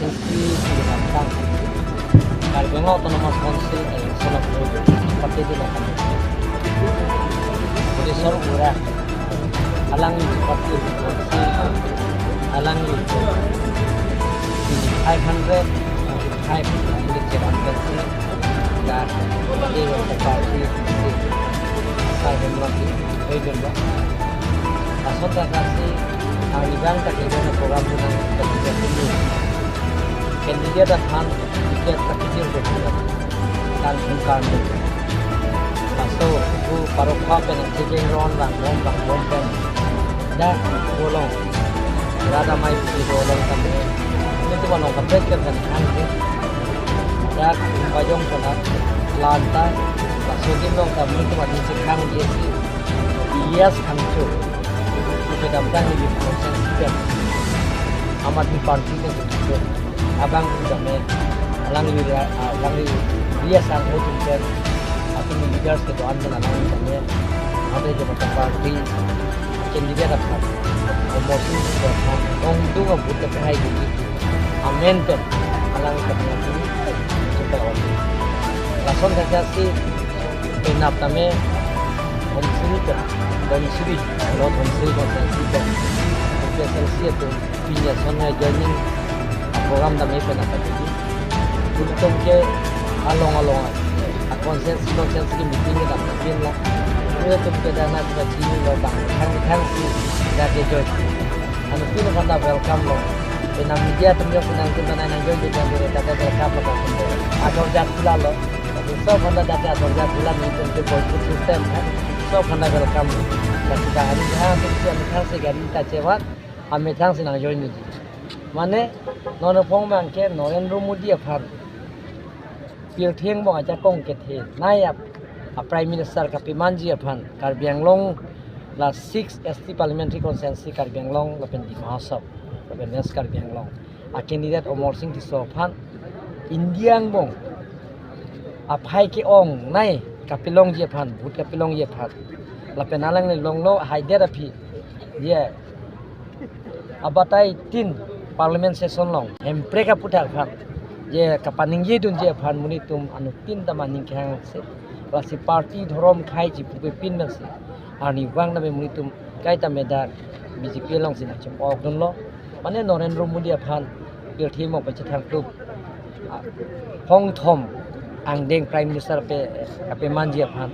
Constituency Tang Karbi Anglong Autonomous Council election of party di Bodeswar Ura Alang party council Alang 595 dar party হয়ে গেল। আসল কাছে আর তাকে programme candidate খান ticket কাটিয়ে তার কারণ laso ku parokha pen chicken ron bang bom bang bom pen da bolong rada mai pi bolong kame ni tu bolong ka pet kan kan ke da bajong kona lan ta laso kim long ka ni tu ma ni khang ye si yes khang chu ku ke dam tang ni process pen Aam Aadmi party ke chu abang ku dame alang ni alang ni yes ang ho tu pen আপনি leaders কে দোয়ান বানানো হলে আমাদের যে party candidate আপনার মৌসুম ong dunga buta pe hai gi amen pe alang kami super lason ka si penap tame Dhansiri pe Dhansiri lo Dhansiri constituency pe SLC to pinya son hai joining program dame penap ta gi kultum ke along along a consensus ki meeting ke dam pin la ne tum ke dana ka chi lo bang thang thang si da ke join anu pin banda welcome lo pina media tum yo pinang tum na na join je de da da welcome lo ka ador ja khula lo সব banda যাতে দরজা খোলা নি tum ke boycott system है সব banda welcome la ka ani ha tum si ami thang se gari ta chewa ami thang si na join ni মানে non phone bang ke Narendra Modi afar Pirtheng bong aja kong ke the nai a prime minister ka pimanji afan Karbi Anglong la 6 ST parliamentary constituency Karbi Anglong la pen Dima Hasao la pen West Karbi Anglong a candidate Amar Singh Tisso afan Indiang bong a phai ke ong nai kapilong ji afan bhut kapilong ji afan la pen alang le long lo haider afi ye abatai tin parliament session long hempre ka puthar phan ye kapaning ye dun je phan muni tum anu tin ta maning khang se lasi party dhorom khai ji pupe pin na se ani wang na be muni tum kai ta meda BJP long sin chem ok dun lo mane Narendra Modi phan pir thim ok pa thang tu hong thom ang deng prime minister pe kape manji phan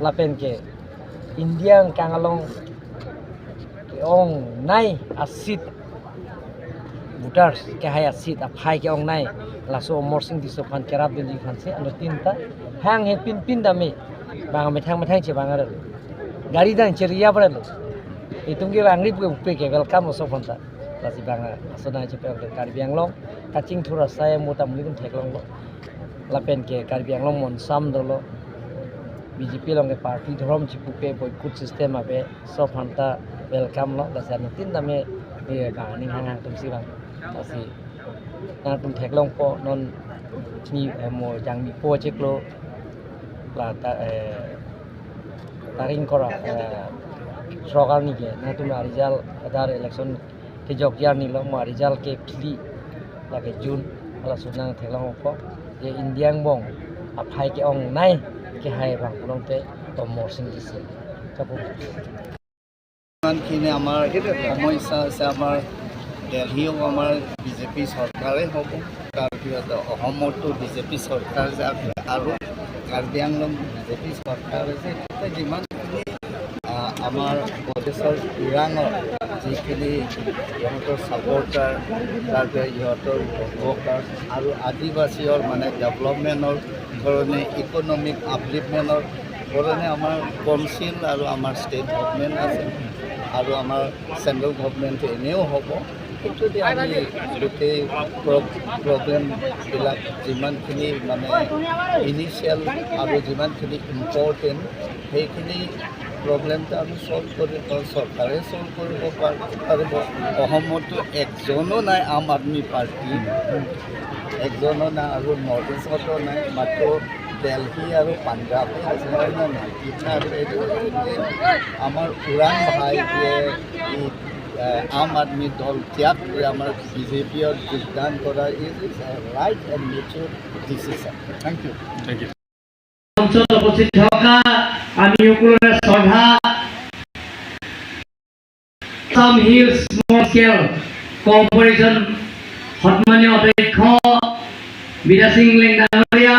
lapen ke Indian kangalong ke ong nai asit voters ke hai asit a phai ke ong nai laso Amar Singh Tisso phan kerap din phan se anu tinta hang he pin pin dame bang me thang che bangar gari dan cheria pare lo itum ke angri pu pe ke welcome so phan ta lasi bang aso na che pe Karbi Anglong kaching thura sai mota muli tum theklong lo lapen ke Karbi Anglong mon sam dolo BJP long ke party dhorom chipupe boycott system abe so phanta welcome lo lasi anu tin dame bang ning hang hang tum si bang lasi na tum theklong po non ni mo jang mi po cheklo la ta taring kora সরকার নিকে না তুমি result other election ke jok yar ni lo mo rizal ke phili la ke jun ala sunang theklong po ye Indiang bong a phai ke ong nai ke hai bang pulong te to mor sing dise kapu যিমানখিনি আমাৰ সমস্যা আছে, আমাৰ দেলহিও আমাৰ BJP চৰকাৰেই হ'ব, তাৰপিছত অসমতো বিজেপি চৰকাৰ যে আৰু কাৰ্বি আংলং বিজেপি চৰকাৰ হৈছে। তেতিয়া যিমানখিনি আমাৰ বদেশ্বৰ ওৰাঙৰ যিখিনি ইহঁতৰ ছাপৰ্টাৰ, তাৰপিছত ইহঁতৰ ৱৰ্কাৰ আৰু আদিবাসীৰ মানে ডেভেলপমেণ্টৰ কাৰণে, ইকনমিক আপলিফমেণ্টৰ কাৰণে আমাৰ কাউন্সিল আৰু আমাৰ ষ্টেট গভমেণ্ট আছে আৰু আমাৰ চেণ্ট্ৰেল গভমেণ্ট এনেও হ'ব। সেইটো দি আমি গোটেই প্ৰব্লেমবিলাক যিমানখিনি মানে ইনিচিয়েল আৰু যিমানখিনি ইম্পৰ্টেণ্ট, সেইখিনি প্ৰব্লেমটো আমি ছল্ভ কৰিব, চৰকাৰে ছল্ভ কৰিব পাৰিব। অসমতো একজনো নাই আম আদমি পাৰ্টি, একজনো নাই আৰু নৰ্থ ইষ্টতো নাই, মাত্ৰ দেলহি আৰু পাঞ্জাৱে আছে, হয় নে নহয়? আৰু এইটো যে আমাৰ ওৰাং ভাইটোৱে এই আম আদমি দল ত্যাগ কৰি আমাৰ বিজেপিত যোগদান কৰা is a right and mature decision. Thank you. Thank you. মঞ্চত উপস্থিত থকা আমি সকলোৰে শ্ৰদ্ধা Assam hills small scale corporation সন্মানীয় অধ্যক্ষ বিৰা সিং লেং ডাঙৰীয়া,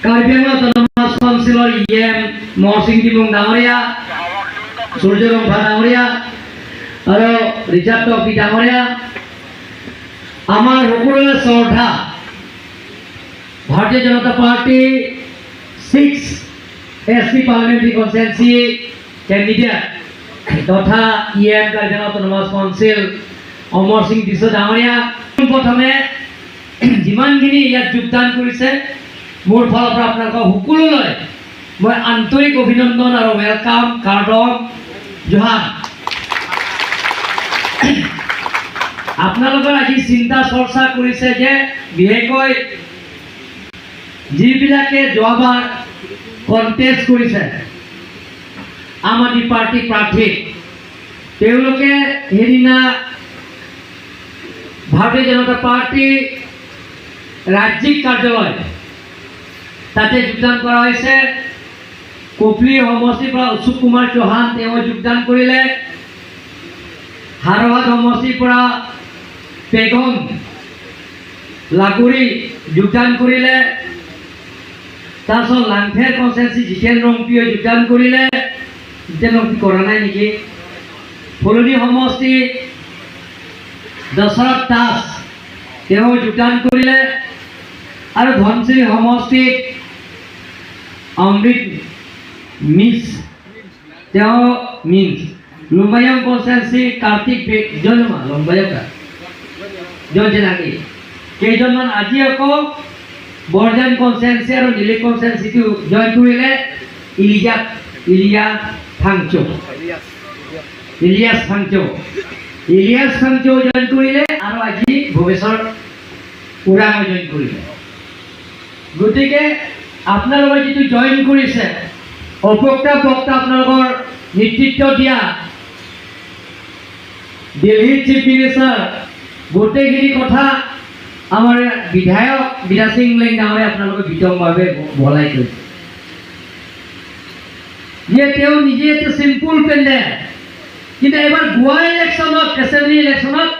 কাৰ্বি আংলং অট'নমাছ কাউন্সিলৰ ই এম মহসিং তিমুং ডাঙৰীয়া, সূৰ্য ৰংফা ডাঙৰীয়া আৰু ৰিচাৰ্ড টপি ডাঙৰীয়া, আমাৰ সকলোৰে শ্ৰদ্ধা ভাৰতীয় জনতা party 6 ST parliamentary constituency candidate তথা E M Karbi autonomous council Amar Singh Tisso ডাঙৰীয়া, প্ৰথমে যিমানখিনি ইয়াত যোগদান কৰিছে, মোৰ ফালৰ পৰা আপোনালোকক সকলোলৈ মই আন্তৰিক অভিনন্দন আৰু welcome, কাৰ্ডম জোহাৰ। আপোনালোকৰ আজি চিন্তা চৰ্চা কৰিছে যে বিশেষকৈ যিবিলাকে যোৱাবাৰ কণ্টেষ্ট কৰিছে আম আদমি পাৰ্টী প্ৰাৰ্থী, তেওঁলোকে সেইদিনা ভাৰতীয় জনতা পাৰ্টী ৰাজ্যিক কাৰ্যালয় তাতে যোগদান কৰা হৈছে। কপিলী সমষ্টিৰ পৰা অশোক কুমাৰ চৌহান, তেওঁ যোগদান কৰিলে। হাৰহাট সমষ্টিৰ পৰা পেগম লাগুৰি যোগদান কৰিলে। তাৰপিছত লাংফেৰ কনষ্টিটুৱেঞ্চি জিতেন ৰংপিয়ে যোগদান কৰিলে। জিতেন ৰংপি কৰা নাই নেকি? ফুলনি সমষ্টি দশৰথ দাস, তেওঁ যোগদান কৰিলে আৰু ধনশিৰি সমষ্টিত অমৃত মিছ, তেওঁ মিন্স লুম্বায়ং কনষ্টিটুৱেঞ্চি কাৰ্তিক জন্মা লম্বায়ং জয়। কেইজনমান আজি আকৌ বৰজান কনষ্টিটুৱেঞ্চি আৰু নীলি কনষ্টিটুৱেঞ্চিটো জইন কৰিলে। ইলিয়া ইলিয়া থাংচো, ইলিয়াছ থাংচো, ইলিয়াছ থাংচো জইন কৰিলে আৰু আজি ভৱেশ্বৰ ওৰাঙে জইন কৰিলে। গতিকে আপোনালোকে যিটো জইন কৰিছে, অবক্তা বক্তা আপোনালোকৰ নেতৃত্ব দিয়া দিল্লীৰ চিফ মিনিষ্টাৰ, গোটেইখিনি কথা আমাৰ বিধায়ক বিৰা সিং লেং ডাঙৰীয়াই আপোনালোকে বিতংভাৱে বহলাই কৈছে যে তেওঁ নিজে এটা চিম্পুল পেণ্ডেল, কিন্তু এবাৰ গোৱা ইলেকশ্যনত, এছেম্বলি ইলেকশ্যনত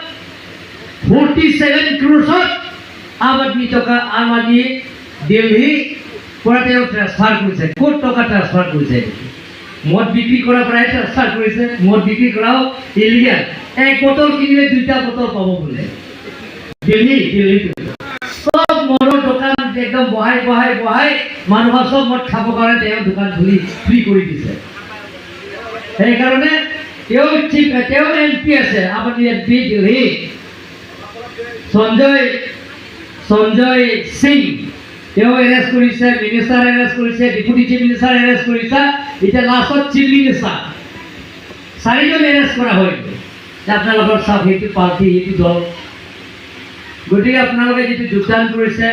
47 ক্ৰ'ৰ্ছত আম আদমি টকা, আম আদমি দিল্লী পৰা তেওঁ ট্ৰেন্সফাৰ কৰিছে। ক'ত টকা ট্ৰেন্সফাৰ কৰিছে? মদ বিক্ৰী কৰাৰ পৰাই ট্ৰেন্সফাৰ কৰিছে। মদ বিক্ৰী কৰাও ইলিগেল। এক বটল কিনিলে দুইটা বটল পাব বোলে। দিল্লী দিল্লীত চব মদৰ দোকান একদম বহাই বহাই বহাই মানুহৰ চব মদ খাবৰ কাৰণে তেওঁ দোকান খুলি ফ্ৰী কৰি দিছে। সেইকাৰণে তেওঁ চিফ, তেওঁ এম পি আছে, আপুনি এম পি দিল্লী সঞ্জয় সঞ্জয় সিং, তেওঁ এৰেষ্ট কৰিছে, মিনিষ্টাৰ এৰেষ্ট কৰিছে, ডেপুটি চিফ মিনিষ্টাৰ এৰেষ্ট কৰিছে, এতিয়া লাষ্টত চিফ মিনিষ্টাৰ, চাৰিজন এৰেষ্ট কৰা হৈ গ'ল। আপোনালোকৰ চাওক, সেইটো পাৰ্টি, সেইটো দল। গতিকে আপোনালোকে যিটো যোগদান কৰিছে,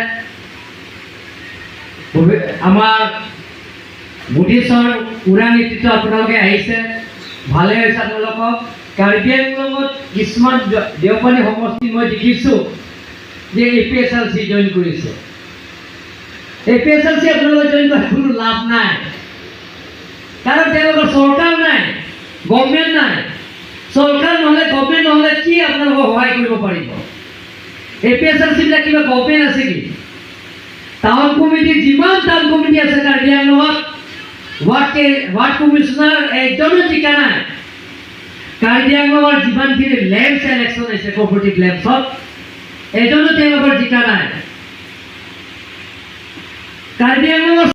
আমাৰ বুদ্ধিশ্বৰ উৰা নেতৃত্ব আপোনালোকে আহিছে, ভালে হৈছে। আপোনালোকক কাৰ্বি আংলঙত কিছুমান দেওপানী সমষ্টি মই দেখিছোঁ যে A P S L C join কৰিছে। A P S L C আপোনালোকে জইন কৰাৰ কোনো লাভ নাই, কাৰণ তেওঁলোকৰ চৰকাৰ নাই, গভমেণ্ট নাই। চৰকাৰ নহ'লে, গভমেণ্ট নহ'লে কি আপোনালোকক সহায় কৰিব পাৰিব? এ পি এছ এল চিবিলাক কিবা গভমেণ্ট আছে কি? টাউন কমিটি, যিমান টাউন কমিটি আছে কাৰ্বি আংলঙত, ৱাৰ্ড কমিশ্যনাৰ এজনো জিকা নাই। কাৰ্বি আংলঙৰ যিমানখিনি লেম্পছ ইলেকশ্যন হৈছে, কপাৰেটিভ লেম্পছত এজনো তেওঁলোকৰ জিকা নাই। কাৰ্বি আংলঙৰ